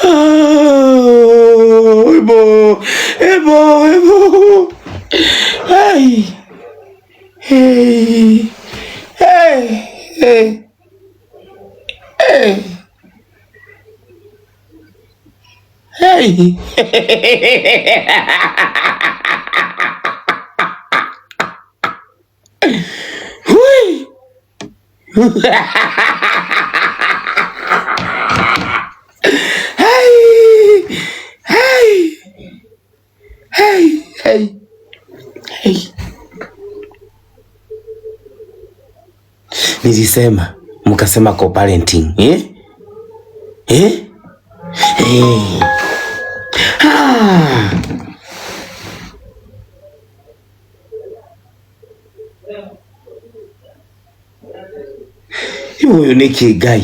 Ah, ebo, ebo, ebo. Hey. Hey. Hey. Hey. Hey. Hey. Hui. Hey. Hey. Hey. Hey. Hey. Nilisema mkasema co-parenting, eh? Eh? Eh. Ah. Huyu ni kigai.